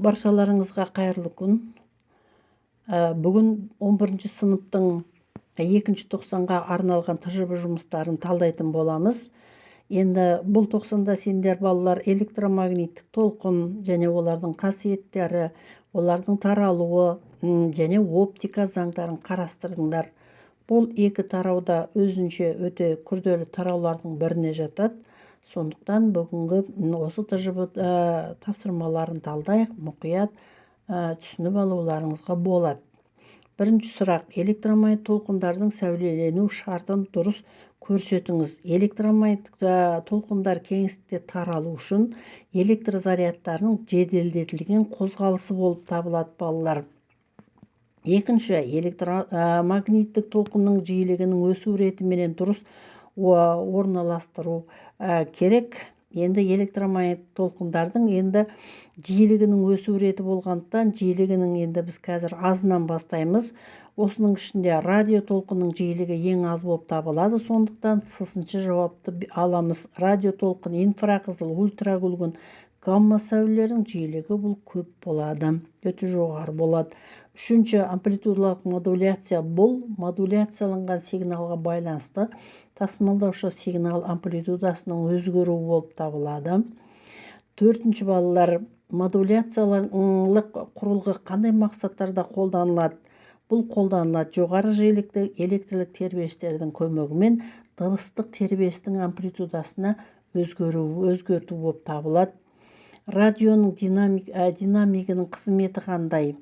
Баршаларыңызға қайырлы күн. Бүгін 11 сыныптың екінші тоқсанға арналған ТЖБ жұмыстарын талдайтын боламыз. Енді бұл тоқсанда сендер, балалар, электромагниттік толқын және олардың қасиеттері, олардың таралуы және оптика заңдарын қарастырдыңдар. Бұл екі тарауда өзінше өте күрделі тараулардың біріне жатады. Сондықтан бүгінгі осы ТЖБ тапсырмаларын талдайық, мұқият түсініп алуларыңызға болады. Бірінші сұрақ: электромагнит толқындардың сәулелену шартын дұрыс көрсетіңіз. Электромагниттік толқындар кеңістікте таралу үшін электр зарядтарының жеделдетілген қозғалысы болып табылады, балалар. Екінші, электромагниттік толқынның жиілігінің өсу ретіменен дұрыс орналастыру керек. Енді электромагнит толқындардың енді жиілігінің өсу реті болғандықтан, жиілігінің енді біз қазір азынан бастаймыз. Осының ішінде радио толқынның жиілігі ең аз болып табылады, сондықтан сысыншы жауапты аламыз. Радио толқын, инфрақызыл, ультракүлгін, гамма сәулелерінің жиілігі бұл көп болады, өте жоғары болады. Үшінші, амплитудалық модуляция. Бұл модуляцияланған сигналға байланысты тасымалдаушы сигнал амплитудасының өзгеруі болып табылады. Төртінші, балалар, модуляциялық құрылғы қандай мақсаттарда қолданылады? Бұл қолданылады жоғары жиілікті электрлік тербелістердің көмегімен дыбыстық тербелістің амплитудасына өзгерту болып табылады. Радионың динамигінің қызметі қандай?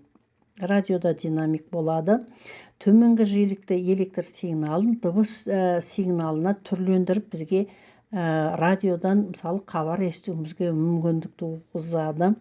Радиода динамик болады. Төменгі жиілікті электр сигналын дыбыс сигналына түрлендіріп, бізге радиодан, мысалы, хабар естуімізге мүмкіндік туғызады.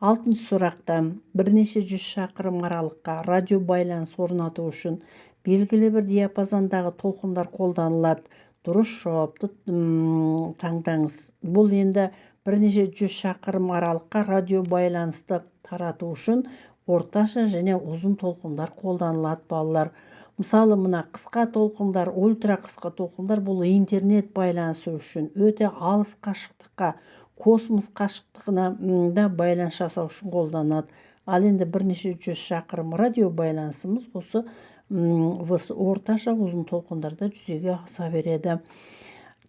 Алтыншы сұрақта бірнеше жүз шақырым аралыққа радио байланыс орнату үшін белгілі бір диапазондағы толқындар қолданылады. Дұрыс жауапты таңдаңыз. Бұл енді бірнеше жүз шақырым аралыққа радио байланысты тарату үшін орташа және ұзын толқындар қолданылады, балалар. Мысалы, мына қысқа толқындар, ультра қысқа толқындар бұл интернет байланысы үшін, өте алыс қашықтыққа, космос қашықтығына да байланыс жасау үшін қолданады. Ал енді бірнеше жүз шақырым радио байланысымыз осы орташа, ұзын толқындарда жүзеге аса береді.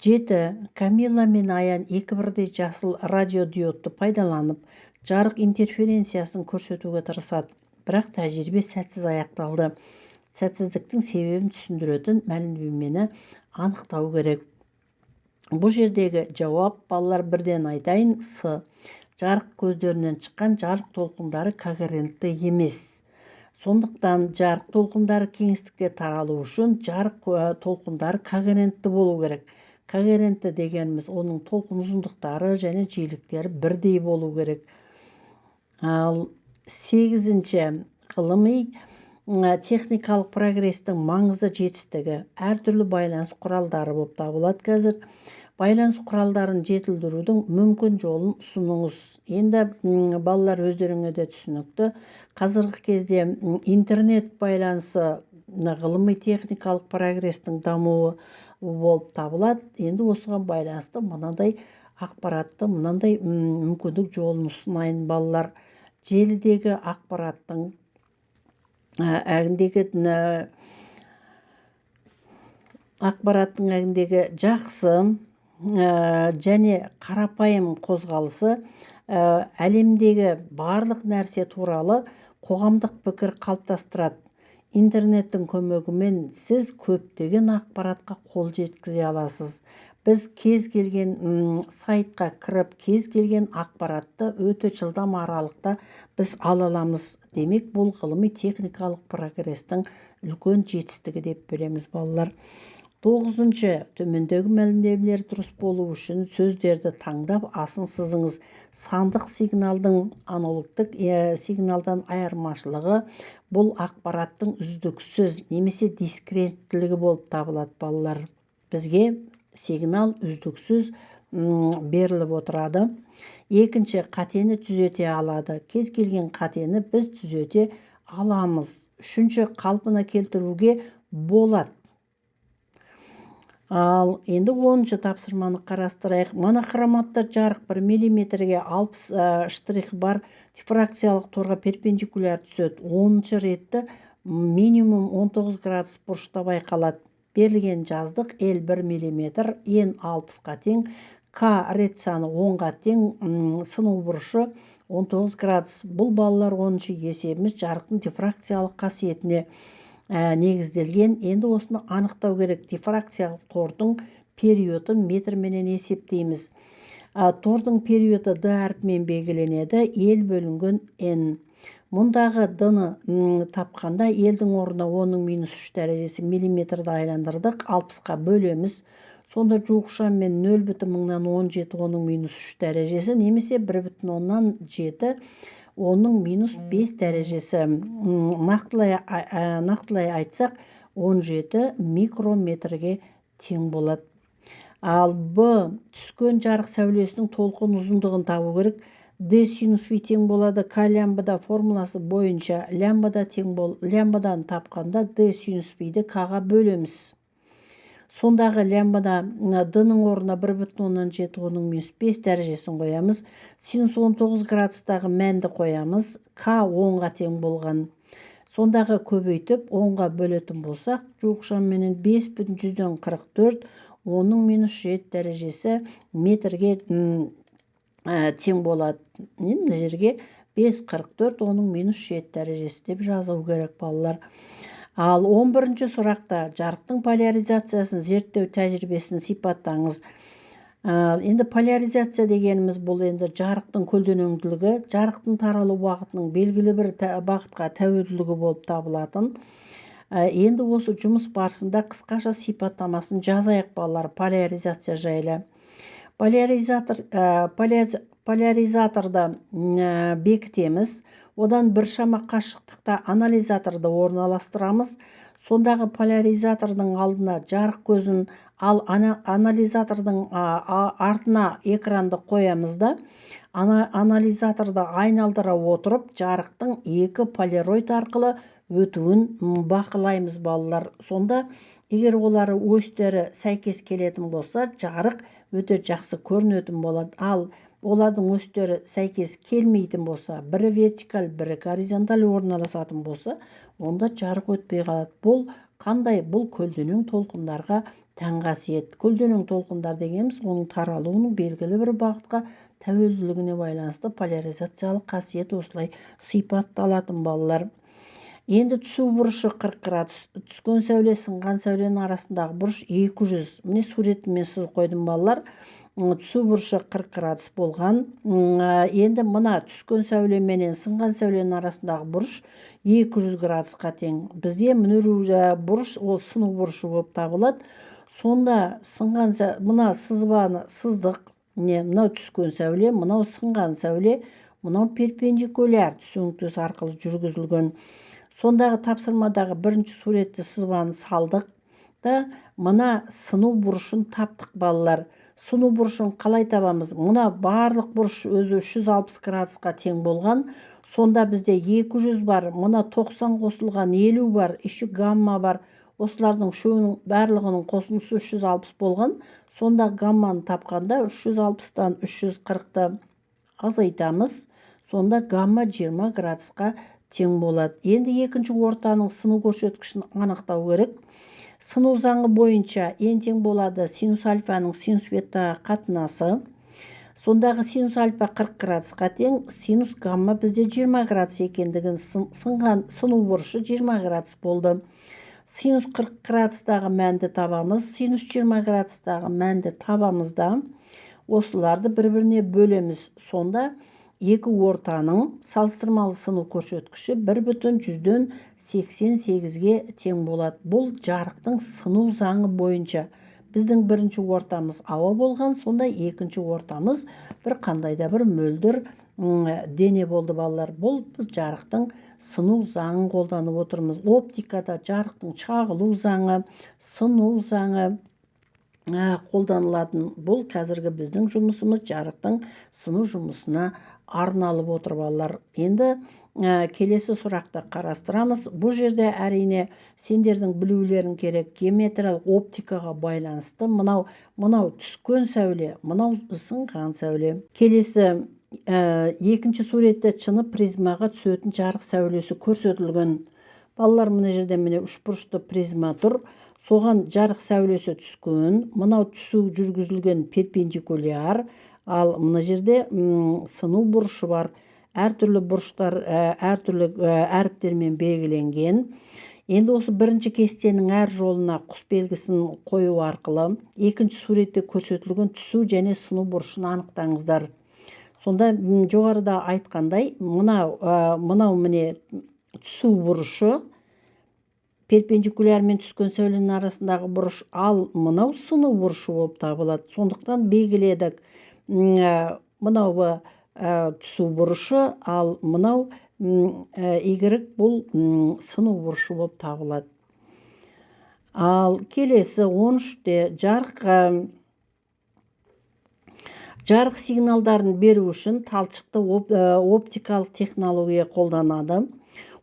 7. Камила мен Аян екі бірдей жасыл радиодиодты пайдаланып, жарық интерференциясын көрсетуге тырысады, бірақ тәжірибе сәтсіз аяқталды. Сәтсіздіктің себебін түсіндіретін мәлімдемені анықтау керек. Бұл жердегі жауап, балалар, бірден айтайын, С. Жарық көздерінен шыққан жарық толқындары когерентті емес. Сондықтан жарық толқындары кеңістікте таралу үшін жарық толқындары когерентті болу керек. Когерентті дегеніміз оның толқын ұзындықтары және жиіліктері бірдей болу керек. Ал 8-ші, ғылыми техникалық прогрестің маңызды жетістігі әртүрлі байланыс құралдары болып табылады. Қазір байланыс құралдарын жетілдірудің мүмкін жолын ұсыныңыз. Енді, балалар, өздеріңе де түсінікті, қазіргі кезде интернет байланысы ғылыми техникалық прогрестің дамуы болып табылады. Енді осыған байланысты мынандай ақпаратты, мынандай мүмкіндік жолын ұсынайын, балалар. Желідегі ақпараттың әгіндегі ақпараттың әгіндегі жақсы және қарапайым қозғалысы әлемдегі барлық нәрсе туралы қоғамдық пікір қалыптастырады. Интернеттің көмегімен сіз көптеген ақпаратқа қол жеткізе аласыз. Біз кез келген сайтқа кіріп, кез келген ақпаратты өте жылдам аралықта біз ала аламыз. Демек, бұл ғылыми техникалық прогрестің үлкен жетістігі деп білеміз, балалар. 9-шы, төмендегі мәлімдемелер дұрыс болу үшін сөздерді таңдап, асын сызыңыз. Сандық сигналдың аналогтық сигналдан айырмашылығы бұл ақпараттың үздіксіз немесе дискреттілігі болып табылады, балалар. Бізге сигнал үздіксіз беріліп отырады. Екінші, қатені түзете алады. Кез келген қатені біз түзете аламыз. Үшінші, қалпына келтіруге болады. Ал енді 10-шы тапсырманы қарастырайық. Монохроматты жарық 1 миллиметрге 60 штрих бар дифракциялық торға перпендикуляр түседі. 10-шы ретті минимум 19 градус бұрышта байқалады. Берілген жаздық L 1 миллиметр, N 60-қа тең, К рет саны 10-ға тең, сыну бұрышы 19 градус. Бұл балалар 10-шы есебіміз жарықтың дифракциялық қасиетіне негізделген. Енді осыны анықтау керек. Дифракциялық тордың периодын метрменен есептейміз. Тордың периоды D әрпімен белгіленеді, L бөлінген N. Мұндағы D-ны тапқанда L-дің орнына 10-3 дәрежесі миллиметрді айландырдық, 60-қа бөлеміз. Сонда жуықшамен 0,17 10-3 дәрежесі немесе 1,7 10-5 дәрежесі. Нақтылай айтсақ, 17 микрометрге тең болады. Ал Б түскен жарық сәулесінің толқын ұзындығын табу керек. D синус фи тең болады. К лямбда формуласы бойынша лямбда тең бол, лямбданы тапқанда D синус фиді К-ға бөлеміз. Сондағы лямбда D-ның орнына 1,7 10-5 дәрежесін қоямыз. Синус 19 градустағы мәнді қоямыз. К 10-ға тең болған. Сондағы көбейтіп 10-ға бөлетін болсақ, жуықшаменен 5,44 10-7 дәрежесі метрге тең болады. Мына жерге 5,44 10-7 дәрежесі деп жазу керек балалар. Ал 11-ші сұрақта жарықтың поляризациясын зерттеу тәжірибесін сипаттаңыз. Енді поляризация дегеніміз бұл енді жарықтың көлденеңділігі, жарықтың таралу бағытының белгілі бір бағытқа тәуелділігі болып табылатын. Енді осы жұмыс барысында қысқаша сипаттамасын жазайық балалар поляризация жайлы. Поляризаторды бекітеміз. Одан біршама қашықтықта анализаторды орналастырамыз. Сондағы поляризатордың алдына жарық көзін, ал анализатордың артына экранды қоямыз да, анализаторды айналдыра отырып, жарықтың екі полароид арқылы өтуін бақылаймыз балалар. Сонда егер олар өстері сәйкес келетін болса, жарық өте жақсы көрінетін болады. Ал олардың өстері сәйкес келмейтін болса, бірі вертикаль, бірі горизонталь орналасатын болса, онда жарық өтпей қалады. Бұл қандай? Бұл көлденең толқындарға тән қасиет. Көлденең толқындар дегеніміз оның таралуының белгілі бір бағытқа тәуелділігіне байланысты поляризациялық қасиет осылай сипатталатын балалар. Енді түсу бұрышы 40 градус, түскен сәуле сынған сәуленің арасындағы бұрыш 200. Міне суретін мен сызып қойдым балалар. Түсу бұрышы 40 градус болған. Енді мына түскен сәуле менен сынған сәуленің арасындағы бұрыш 200 градусқа тең. Бізде мына бұрыш ол сыну бұрышы болып табылады. Сонда сынған мына сызбаны сыздық. Міне мынау түскен сәуле, мынау сынған сәуле, мынау перпендикуляр түсу нүктесі арқылы жүргізілген. Сондағы тапсырмадағы бірінші суретті сызбаны салдық да, мына сыну бұрышын таптық балалар. Сыну бұрышын қалай табамыз? Мына барлық бұрыш өзі 360 градусқа тең болған. Сонда бізде 200 бар, мына 90 қосылған 50 бар, еще гамма бар. Осылардың үшеуінің барлығының қосындысы 360 болған. Сонда гамманы тапқанда 360-тан 340-ты азайтамыз. Сонда гамма 20 градусқа тең болады. Енді екінші ортаның сыну көрсеткішін анықтау керек. Сыну заңы бойынша n тең болады синус альфаның синус бетаға қатынасы. Сондағы синус альфа 40 градусқа тең, синус гамма бізде 20 градус екендігін сынған сыну бұрышы 20 градус болды. Синус 40 градустағы мәнді табамыз, синус 20 градустағы мәнді табамыз да, осыларды бір-біріне бөлеміз. Сонда екі ортаның салыстырмалы сыну көрсеткіші 1,88-ге тең болады. Бұл жарықтың сыну заңы бойынша. Біздің бірінші ортамыз ауа болған, сонда екінші ортамыз бір қандай да бір мөлдір дене болды балалар. Бұл біз жарықтың сыну заңын қолданып отырмыз. Оптикада жарықтың шағылу заңы, сыну заңы қолданылатын. Бұл қазіргі біздің жұмысымыз жарықтың сыну жұмысына арналып отыр, балалар. Енді келесі сұрақты қарастырамыз. Бұл жерде әрине сендердің білулерің керек, геометриялық оптикаға байланысты мынау түскен сәуле, мынау сынған сәуле. Келесі екінші суретте шыны призмаға түсетін жарық сәулесі көрсетілген. Балалар, мына жерде міне үшбұрышты призма тұр. Соған жарық сәулесі түскен. Мынау түсу жүргізілген перпендикуляр, ал мына жерде сыну бұрышы бар. Әртүрлі бұрыштар, әртүрлі әріптермен белгіленген. Енді осы бірінші кестенің әр жолына құс белгісін қою арқылы екінші суретте көрсетілген түсу және сыну бұрышын анықтаңыздар. Сонда жоғарыда айтқандай, мынау міне түсу бұрышы, перпендикулярмен түскен сәуленің арасындағы бұрыш, ал мынау сыну бұрышы болып табылады. Сондықтан белгіледік. Мынау түсу бұрышы, ал мынау Y бұл сыну бұрышы болып табылады. Ал келесі 13-те жарық сигналдарын беру үшін талшықты оптикалық технология қолданады.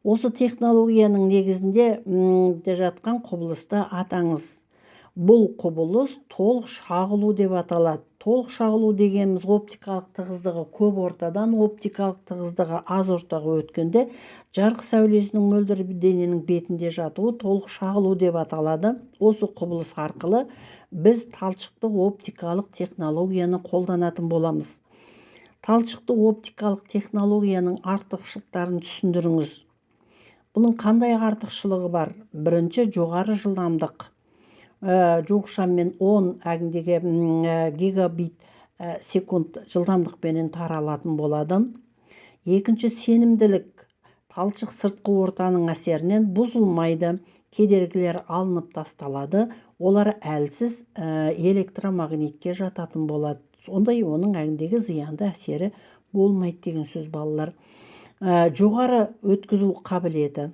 Осы технологияның негізінде жатқан құбылысты атаңыз. Бұл құбылыс толық шағылу деп аталады. Толық шағылу дегеніміз оптикалық тығыздығы көп ортадан оптикалық тығыздығы аз ортаға өткенде жарық сәулесінің мөлдір дененің бетінде жатуы толық шағылу деп аталады. Осы құбылыс арқылы біз талшықты оптикалық технологияны қолданатын боламыз. Талшықты оптикалық технологияның артықшылықтарын түсіндіріңіз. Бұның қандай артықшылығы бар? Бірінші, жоғары жылдамдық. Жуық шаммен 10 әгіндегі гигабит секунд жылдамдықпенен таралатын болады. Екінші, сенімділік. Талшық сыртқы ортаның әсерінен бұзылмайды, кедергілер алынып тасталады, олар әлсіз электромагнитке жататын болады. Сондай оның әгіндегі зиянды әсері болмайды деген сөз, балалар. Жоғары өткізу қабілеті.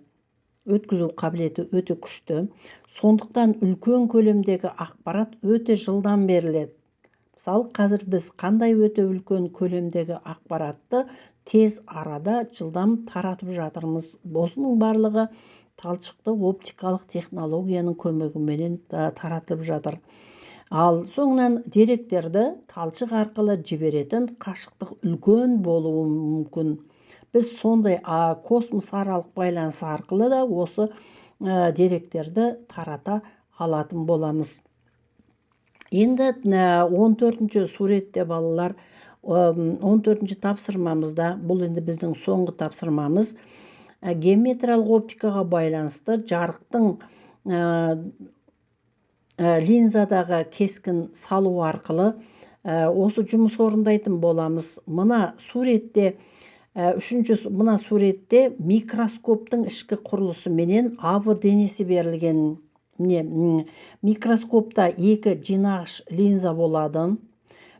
Өткізу қабілеті өте күшті. Сондықтан үлкен көлемдегі ақпарат өте жылдам беріледі. Мысалы, қазір біз қандай өте үлкен көлемдегі ақпаратты тез арада жылдам таратып жатырмыз. Осының барлығы талшықты оптикалық технологияның көмегіменен таратылып жатыр. Ал соңынан деректерді талшық арқылы жіберетін қашықтық үлкен болуы мүмкін. Біз сондай космос аралық байланыс арқылы да осы деректерді тарата алатын боламыз. Енді 14-ші суретте, балалар, 14-ші тапсырмамызда, бұл енді біздің соңғы тапсырмамыз, геометриялық оптикаға байланысты жарықтың линзадағы кескін салу арқылы осы жұмыс орындайтын боламыз. Мына суретте үшінші, мына суретте микроскоптың ішкі құрылысы менен АВ денесі берілген. Міне, микроскопта екі жинағыш линза болады.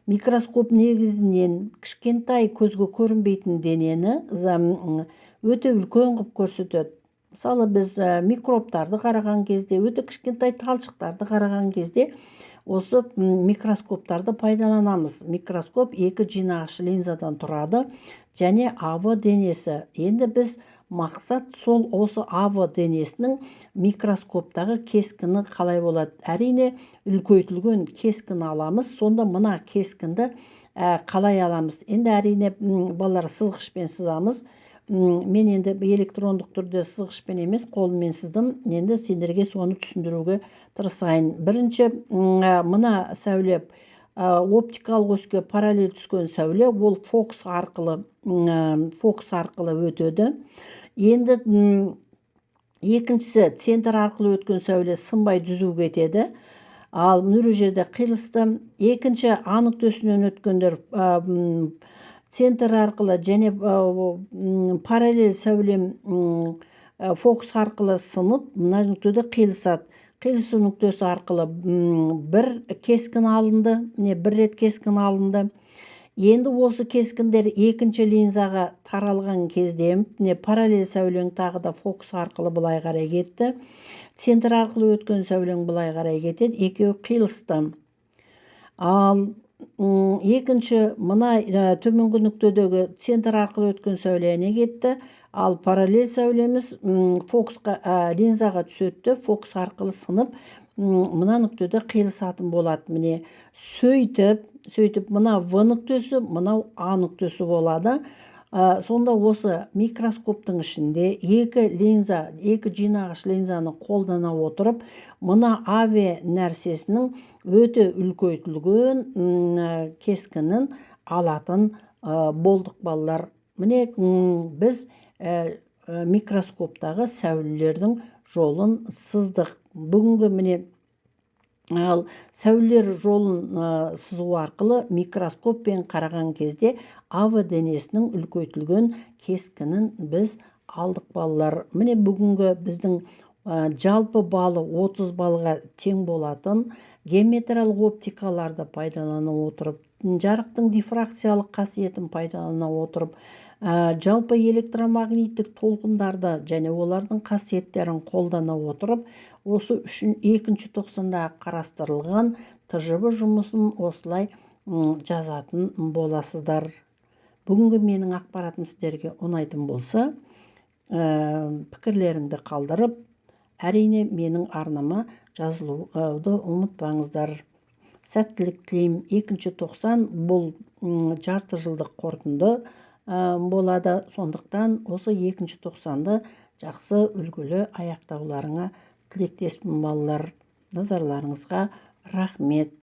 Микроскоп негізінен кішкентай көзге көрінбейтін денені өте үлкен қылып көрсетеді. Мысалы, біз микробтарды қараған кезде, өте кішкентай талшықтарды қараған кезде осы микроскоптарды пайдаланамыз. Микроскоп екі жинағыш линзадан тұрады және АВ денесі. Енді біз мақсат сол осы АВ денесінің микроскоптағы кескіні қалай болады? Әрине, үлкейтілген кескін аламыз. Сонда мына кескінді қалай аламыз? Енді әрине, балалар, сызғышпен сызамыз. Мен енді электрондық түрде сызғышпен емес, қолыммен сыздым. Енді сендерге соны түсіндіруге тырысайын. Бірінші, мына сәуле оптикалық өске параллель түскен сәуле, ол фокус арқылы өтеді. Енді екіншісі, центр арқылы өткен сәуле сынбай түзу кетеді. Ал мына жерде қиылысты. Екінші, А нүктесінен өткендер центр арқылы және параллель сәулем фокус арқылы сынып, мына нүктеде қиылысады. Қиылысу нүктесі арқылы бір кескін алынды, міне бір рет кескін алынды. Енді осы кескіндер екінші линзаға таралған кезде, міне параллель сәулең тағы да фокус арқылы былай қарай кетті. Центр арқылы өткен сәулең былай қарай кетеді, екеуі қиылысты. Ал Екінші, мына төменгі нүктедегі центр арқылы өткен сәуле әне кетті, ал параллель сәулеміз фокусқа, линзаға түседі, фокус арқылы сынып, мына нүктеде қиылысатын болады. Міне, сөйтіп мына В нүктесі, мынау А нүктесі болады. Сонда осы микроскоптың ішінде екі линза, екі жинағыш линзаны қолдана отырып, мына АВ нәрсесінің өте үлкейтілген кескінін алатын болдық, балалар. Міне, біз микроскоптағы сәулелердің жолын сыздық бүгінгі. Міне, ал сәулелер жолын сызу арқылы микроскоппен қараған кезде АВ денесінің үлкейтілген кескінін біз алдық, балалар. Міне, бүгінгі біздің жалпы балы 30 балға тең болатын геометриялық оптикаларды пайдалана отырып, жарықтың дифракциялық қасиетін пайдалана отырып, жалпы электромагниттік толқындарды және олардың қасиеттерін қолдана отырып, осы үшін екінші тоқсанда қарастырылған ТЖБ жұмысын осылай жазатын боласыздар. Бүгінгі менің ақпаратым сіздерге ұнайтын болса, пікірлеріңді қалдырып, әрине, менің арнама жазылуды ұмытпаңыздар. Сәттілік тілеймін. Екінші тоқсан бұл жарты жылдық қорытынды болады, сондықтан осы екінші тоқсанды жақсы, үлгілі аяқтауларыңа тілектеспін, балалар. Назарларыңызға рахмет.